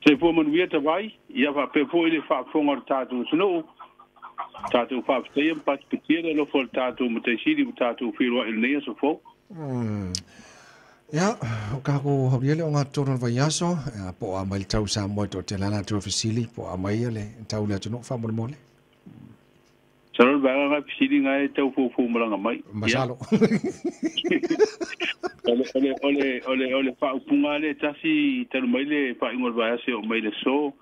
Soifua manuia tavai, ia faapea foi le faafofoga o le tatou atunuu, tatou faafetaia ma patipatia le alofa o le tatou Matai Sili ua tatou feiloai i lenei aso fou. Ia, o kākou haulia le o ngā tonu o le vaiaso, po o a mai le tau Samoa i toatele a latou fesili, po o a mai le tau le atunuu faamolemole. Masalo le vaega na fesili na e tau foufou malaga mai. Masalo. O le faaupuga lea e tasi talu mai le faaiuga o le vaiaso e oo mai le aso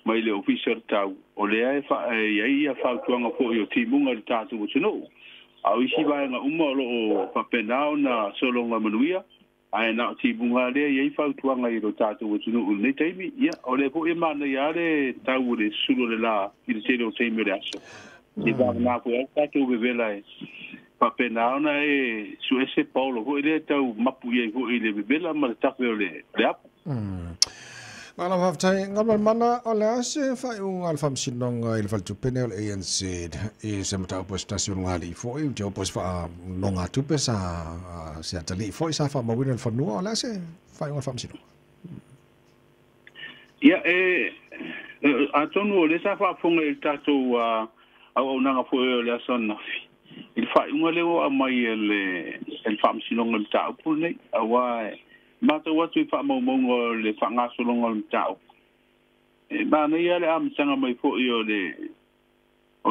mai le Ofisa o le Tau, o lea e i ai ia fautuaga foi o timuga i le tatou atunuu. A o isi vaega uma o lo o faapena ona sologa manuia, ae na o timuga lea e i ai fautuaga i lo tatou atunuu i lenei taimi. Ia, o lea foi e manaia lava le tau o le susulu o le la i le tele o taimi o le aso. Se vagana foi lava tatou vevela e faapena ona e suese paolo foi lea tau mapu i ai foi i le vevela ma le tafe o le apu. Malo faafetai. Galumalemana, o le a se faaiuga a le Faamasinoga i le faletupe nei o le ANZ i se mataupu e se tasi o lugalii foi te o po o se faanogatupe sa se atalii foi sa faamauina i le fanua? O le a se faaiuga a le Faamasinoga? Ia, e atonu o lea sa faafofoga i le tatou auaunaga foi o le aso ananafi i le faaiuga lea ua aumai e le Faamasinoga i le mataupu lenei, aua e matau atu i faamaumauga o le faagasologa o le mataupu. E manaia le amataga mai foi o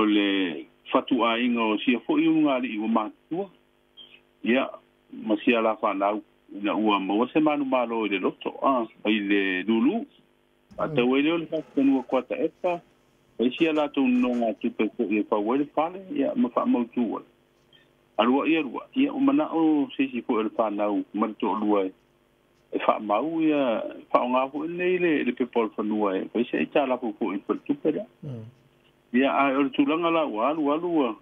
le fatuaiga o sia foi ulugalii ua matutua, ia, ma sia la fanau ina ua maua se manumalo i le loto a i le lulu. Faatau ai lea o le fasifanua kuata eka, ai sia latou nonogatupe foi e fau ai le fale, ia, ma faamautu ai. Aluai aluai, ia, ua manao se isi foi o le fanau ma le toalua e faamau, ia faaaoga foi lenei le pepa o le fanua e fai se aitalafu foi i faletupe lea. Ia, ae o le tulaga la ua alu alu ua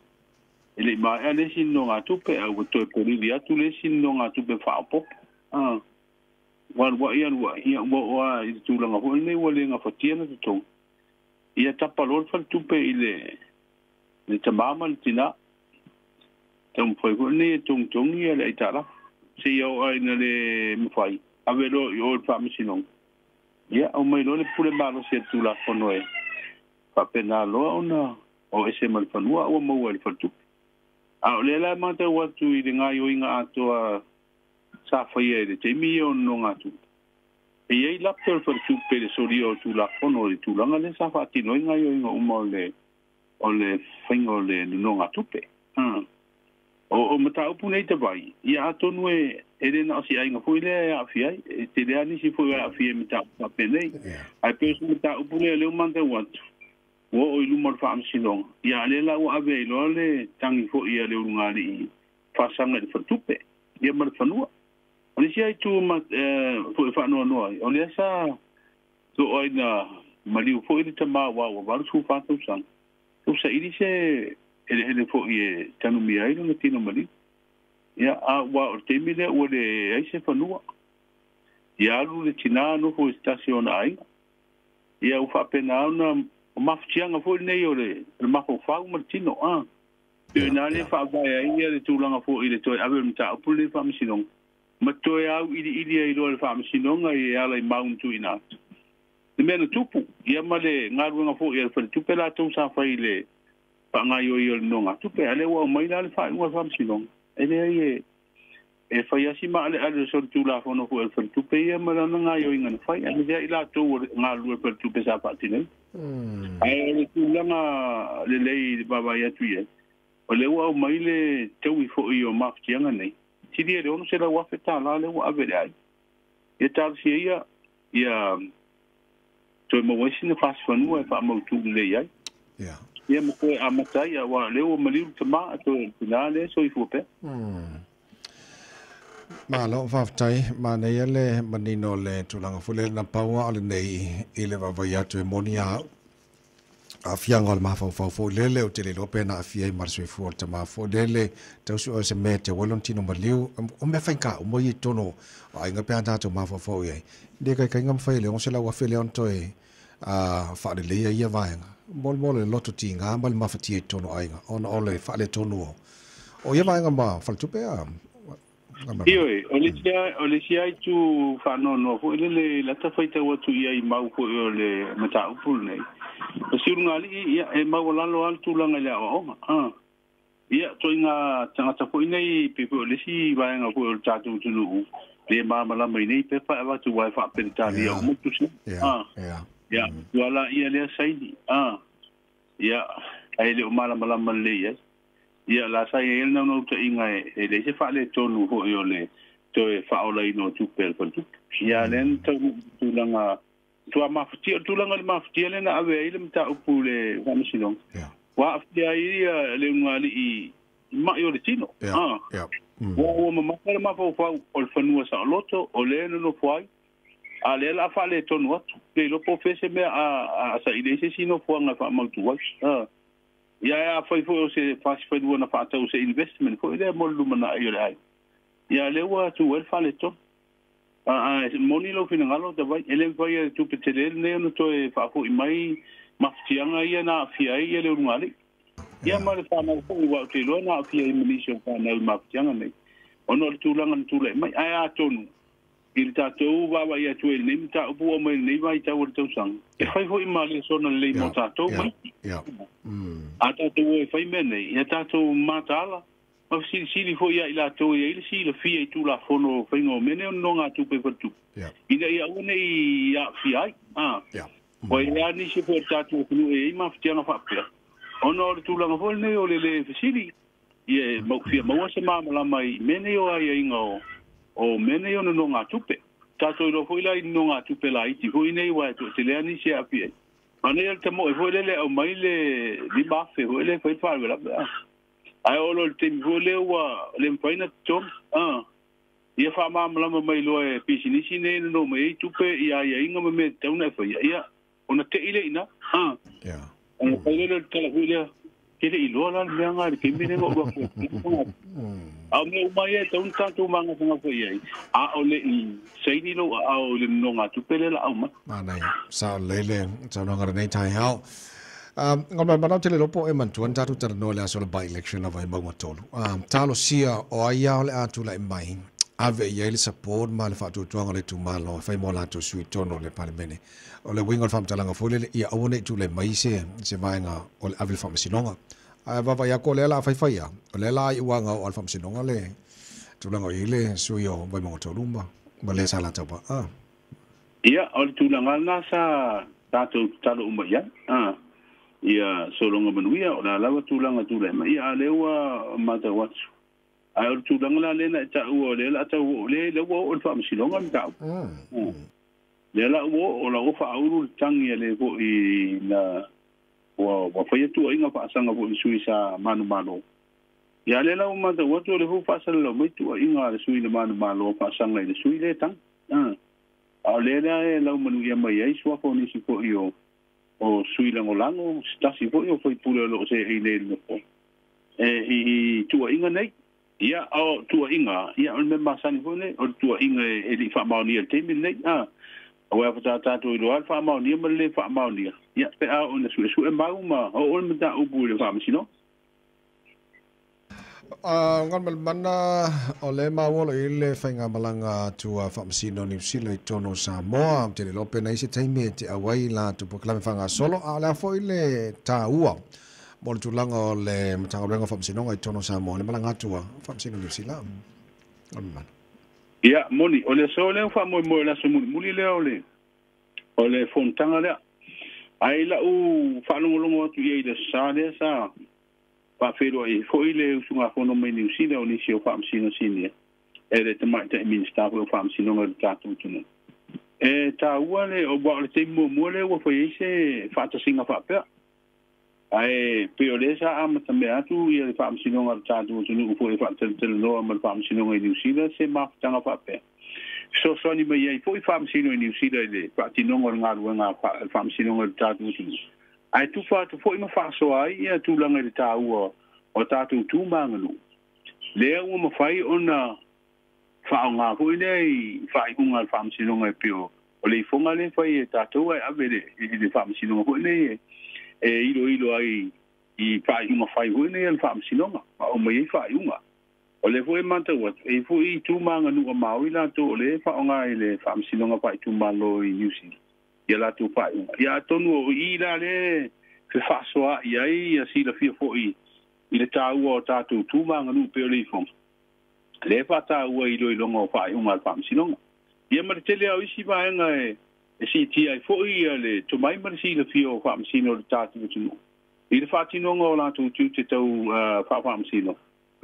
e le i maea le isi nonogatupe, ae ua toe polili atu le isi nonogatupe faaopoopo. Ua aluai aluai, ia, ua oo lava i le tulaga foi lenei ua le gafatia na totogi. Ia tapa loa le faletupe i le tamā ma le tinā. Taumafai foi lenei e togitogi ia le aitalafu. Seia oo lava ina le mafai, ave loa i o i le Faamasinoga. Ia, aumai loa le pule malosi a le Tulafono e faapena loa ona o ese ma le fanua ua maua e le faletupe. A o lea la e matau atu i le gaoioiga atoa sa faia i le taimi ia o nonogatupe, e i ai lape o le faletupe i le solia o Tulafono o le tulaga lea sa faatino ai gaoioiga uma o le faiga o le nonogatupe. O mataupu nei tavai, ia, atonu e le na o si aiga foi lea e aafia ai, e tele lava nisi foi e aafia i mataupu faapenei. Ae pei o se mataupu lea lea ua matau atu, ua oo i luma o le Faamasinoga, ia, lea la ua ave ai loa le tagi foi a le ulugalii faasaga i le faletupe, ia, ma le fanua. O le isi ai tu foi faanoanoa ai, o lea sa oo ai na maliu foi le tamā ua 84 tausaga, ua saili se eleele foi e tanumia ai lona tino maliu. Ia, a ua o le taimi lea ua leai se fanua. Ia alu le tinā nofo i se tasi o ona aiga. Ia ua faapena ona o mafatiaga foi lenei o le mafaufau ma le tino. Pe na le faavae ai ia le tulaga foi i le toe ave o le mataupu lenei i le Faamasinoga, ma toe au iliili ai loa le Faamasinoga e ala i mau na tuuina atu. Le mea na tupu, ia, ma le galuega foi a le faletupe latou sa fai i le faagaoioi o le nonogatupe, a lea ua aumai la le faaiuga a le Faamasinoga. E leai e fai lava si maaleale o solitulafono foi a le faletupe ia ma lana gaoioiga na fai, aemaise ai latou o le galulue faletupe sa faatinoina. Ae o le tulaga lelei i le vaavaai atu i ai, o lea ua aumai le taui foi o mafatiaga nei, sili e le $600,000 lea ua ave i le aiga. Ia talosia ia, ia toe maua ai sina fasifanua e faamautu lelei ai. Ia ma toe amata ai, aua o lea ua maliu le tamā, toe tinā lea e soifua pea. Malo faafetai, manaia le manino o le tulaga foi lele na pau lava o lenei i le vaavaai atu e moni a au. Aafiaga o le mafaufau foi lele ou te le iloa pe na aafia ai ma le soifua o le tamā foi lele tausi o se mea e teu ai lona tino maliu. O mea faigā uma ia i totonu o aiga pe a tatou mafaufau i ai. Le kaikaiga mafai e le $600,000 lea ona toe faaleleia ia vaega. Mo le loto tiga ma le mafatia i totonu o aiga ona o le faaletonu o ia vaega ma faletupe a Ioe, o le isi ai tu whaanoanoa foi lele lata faitau atu ia i mau foi o le mataupu lenei. O si ulugalii, ia, e maualalo lava le tulaga i le aoaoga. Ia, toiga tagata foi nei, pe foi o le isi vaega foi o le tatou atunuu, le malamalama i nei pepa e avatu aua e faa-Peretania uma tusi. Ia, ua la ia lea saini. Ia, ae le o malamalama lelei ai. Ia, la sa i ai le naunautaiga e leai se faaletonu foi o le toe faaolaina o tupe a le faletupe. Ia, lea na taunuu i le tulaga matua mafatia. O le tulaga i le mafatia lea na ave ai le mataupu i le Faamasinoga, ua aafia ai le ulugalii i mai o le tino. Ua mamafa le mafaufau o le fanua saoloto o lea e nonofo ai, a lea o le a faaletonu atu. Le iloa po o fea se mea a saili ai se isi nofoaga e faamautu ai. Ia, ae afai foi o se fasi fanua na faatau se investment foi lea mo le lumanai o le aiga, ia lea ua tu ai le faaletonu. Ae moni lou finagalo Tavai, e le mafai e le tupe tele lenei ona toe faafoi mai mafatiaga ia na aafia ai le ulugalii. Ia ma le fanau foi, aua ou te iloa na aafia ai ma nisi o fanau i mafatiaga nei, ona o le tulaga na tulai mai. Ae atonu, i le tatou vaavaai atu ai i lenei mataupu ua aumai i lenei vaitau o le tausaga, e fai foi ma lesona lelei mo tatou ma isi. A tatou o e fai mea nei, ia tatou mataala ma fesilisili foi ia i latou e i ai le silafia i Tulafono o faiga o mea nei o nonogatupe i faletupe, ina ia aua ne i aafia ai. Ua i ai lava nisi foi o le tatou atunuu e i ai mafatiaga faapea, ona o le tulaga foi lenei o le le fesili, ia e fia maua se malamalama i mea nei o aiaiga o mea nei o nonogatupe. Tatou iloa foi la i nonogatupe laiti foi nei, aua e toatele lava nisi e aafia ai. Manaia le tamoe foi lele e aumai le 5,000 foi lea e fai le faalavelave. Ae oo loa i le taimi foi lea ua le mafai ona totogi. Ia faamalamalama mai loa e pisinisi nei na nono mai ai tupe i aiaiga ma mea e tatau ona e faia, ia, ona te i lea i ina. Ona fai lea o le tala foi lea, ke le i loa la le mea nga i le taimi lea na ou alu atu ai. A o mea uma ia e tatau ona tatou magafagafa i ai, a o le i saini lou aao i le nonogatupe lea o le a aumai. Manaia, sao lelei le saunoaga i lenei taeao. Ngā mai manao tele lopo e manatua na tatou talanoa i le aso o le by-election lava i Maugatolu. Talosia o ai a o le a tulai mai, ave i ai le support ma le faatuatuaga o le itumalo e fai mo latou sui i totonu o le Palemene. O le uiga o le faamatalaga foi lele, ia aua ne i tulai mai se vaega o le ave i le faamasinoga. Ae vaavaai atu o lea o le a faifai lava, o lea la iu lava o le faamasinoga le tulaga o i ai le sui o Vaimauga 3 ma le sa latou pa. Ia, o le tulaga lena sa tatou tatalo uma i ai, ia sologa manuia, o le a lava tulaga tulai mai, ia a o lea ua matau atu. Ae o le tulaga la lea na e taua, o lea o le a tau oo, lea ua oo i le faamasinoga le mataupu. Lea la ua oo, o la ua faaulu le tagi a le foi na ua faia tuuaiga faasaga foi i le sui sa manumalo. Ia a lea la ua matau atu, o lea foi ua faasalalau mai tuuaiga a le sui na manumalo faasaga i le sui lea e tagi. A o lea la e laumanuia mai ai suafa o nisi foi o sui lagolago, se tasi foi o faipule o lo o seei nei i le Nofoa e i tuuaiga nei. Ia, o tuuaiga, ia o le mea masani foi nei, o le tuuaiga e le i faamaonia i le taimi lenei. Aua e faatoa tatou iloa lava le faamaonia ma le le faamaonia, ia, pe a oo ina suesue mau ma oo le mataupu i le Faamasinoga. Galumalemana, o lea e maua o lo o i ai le faigamalaga atu a Faamasino o Niu Sila i totonu o Samoa. Ou te le iloa pe na i ai se taimi e te auai i latou polokalame faagasolo, a o le a foi le taua mo le tulaga o le Matagaluega o Faamasinoga i totonu o Samoa, le malaga atu a Faamasino o Niu Sila. Galumalemana. Ia, moni, o le aso lea ua faamoemoe o le aso mulimuli lea o le o le fonotaga lea. Ae i lau faalogologo atu i ai i le Aso Sa lea sa faafeiloai ai foi le usugafono mai Niu Sila o nisi o Faamasino Sinia e le Tamaitai Minisita foi o Faamasinoga i le tatou atunuu. E taua le, aua o le taimi muamua lea ua fai ai se faatasiga faapea. Ae pei o lea sa amatamea atu ia le Faamasinoga a le tatou atunuu foi e faatalatalanoa ma le Faamasinoga i Niu Sila se mafutaga faapea. Fesoasoani mai ai foi Faamasino i Niu Sila i le faatinoga o le galuega a le Faamasinoga i le tatou atunuu. Ae tufa atu foi ma faasoa ai ia tulaga i le taua o a tatou tu ma aganuu, lea ua mafai ona faaaoga foi lea i faaiuga a le Faamasinoga e pei o le ifoga lea e fai e tatou ae ave i le Faamasinoga foi nei e iloilo ai i faaiuga fai foi nei a le Faamasinoga ma aumai ai faaiuga. O le fo'i matau atu e fo'i tu maganu'a Maori latou o lē fa'aogā i le fa'amasinoga fa'aitumālō i New Zealand ia latou fa'aiuga. Ia atonu o i la lē fefa'asoa'i ai ia silafia fo'i i le tāua o tatou tu maganu'u pe o le ifoga lē fa'atāua i iloiloga o fa'aiuga a le fa'amasinoga. Ia ma le tele ao isi vaega e si'itia ai fo'i ia le tomai ma le silafia o fa'amasino o le tatou atunu'u i le fa'atinoga o latou tiute tau fa'afa'amasino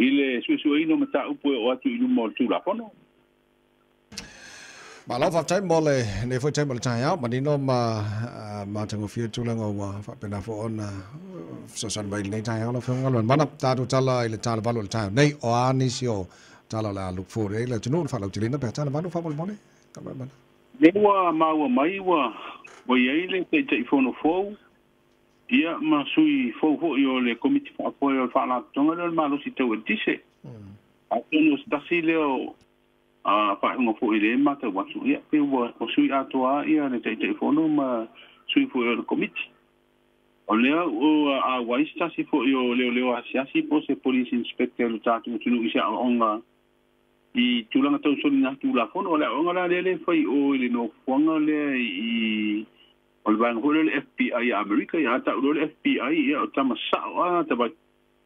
i le su'esu'eina o mataupu e oo atu i luma o le Tulafono. Malo faafetai mo le nei foi taimi o le taeao manino ma matagofie tulaga ua faapena foi ona fesoasoani mai i lenei taeao lau Afioga Galumalemana. Tatou tala i le 7:45 o le taeao nei, o a nisi o tala o le a look forward ai le atunuu le faalauteleina pe a 7:30 faamolemole Galumalemana. Lea ua maua mai ua i ai le Taitaifono fou ia ma sui fou fo'i o le Komiti Fa'afoe o le Fa'alapotopotoga lea o le Malosi Tau Eletise. Atonu o se tasi lea o fa'aiuga fo'i lea e matau atu, ia pe ua sui atoa ia le Taitaifono ma sui fo'i o le Komiti. O lea ua auai se tasi fo'i o leoleo asiasi po o se police inspector o le tatou atunuu i se a'oa'oga i tulaga tausoliga Tulafono. O le a'oa'oga la lea lē fai o i le nofoaga lea i o le vaega foi lea o le FBI a Amerika. Ia a ta'u loa le FBI, ia o tama sa'o a tavai.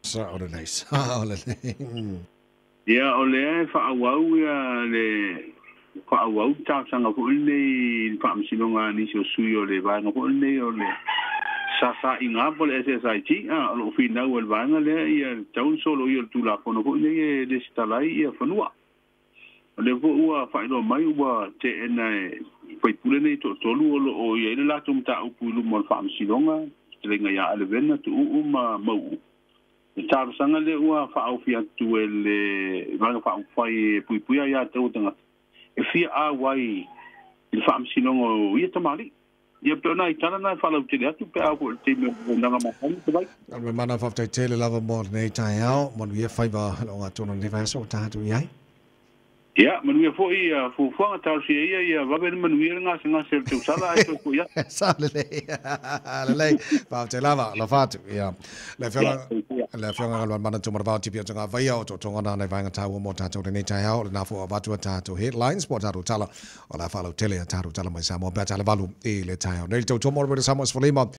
Sa'o lelei, sa'o lelei. Ia o lea e fa'aauau ia le fa'aauau talosaga foi lenei i le fa'amasinoga a nisi o sui o le vaega foi lenei o le sasa'iga po o le SSIT a o lo'o finau e le vaega lea ia tatau ona soloia o le Tulafono foi nei e lesitala ai ia fanua. O lea foi ua fa'ailoa mai ua te'ena e faipule nei to'atolu o lo'o i ai le latou mataupu i luma o le fa'amasinoga fetalaiga iā Alevena Tu'u'u ma Mau'u le talosaga lea ua fa'aofi atu e le vaega fa'aupufai e puipuia iā taua tagata e fia auai i le fa'amasinoga o ia tamalii. Ia pe o nai tala na e fa'alautele atu pe a oo foi i le taimi o le fonotaga masani te vai. Galumalemana, faafetai tele lava mo lenei taeao, manuia faiva le ogatotonu o lenei vaiaso ua tatou i ai. Ia, manuia foi ia fuafuaga, talosia ia ia vave le manuia le gasegase o le tausala ae toe fo'i atu. Sao lelei, lelei, faafetai lava, alofa atu. Ia, le Afioga, le Afioga Galumalemana Tuimalealiifano Vaaletoa Sualauvi o totoga na nai vaega taua mo tatou lenei taeao, o lena foi ua avatu a tatou headlines po o tatou tala o le a faalautele a tatou tala mai Samoa pe a 7:45 i le taeao nei. Le tautua mo le Samoa 15.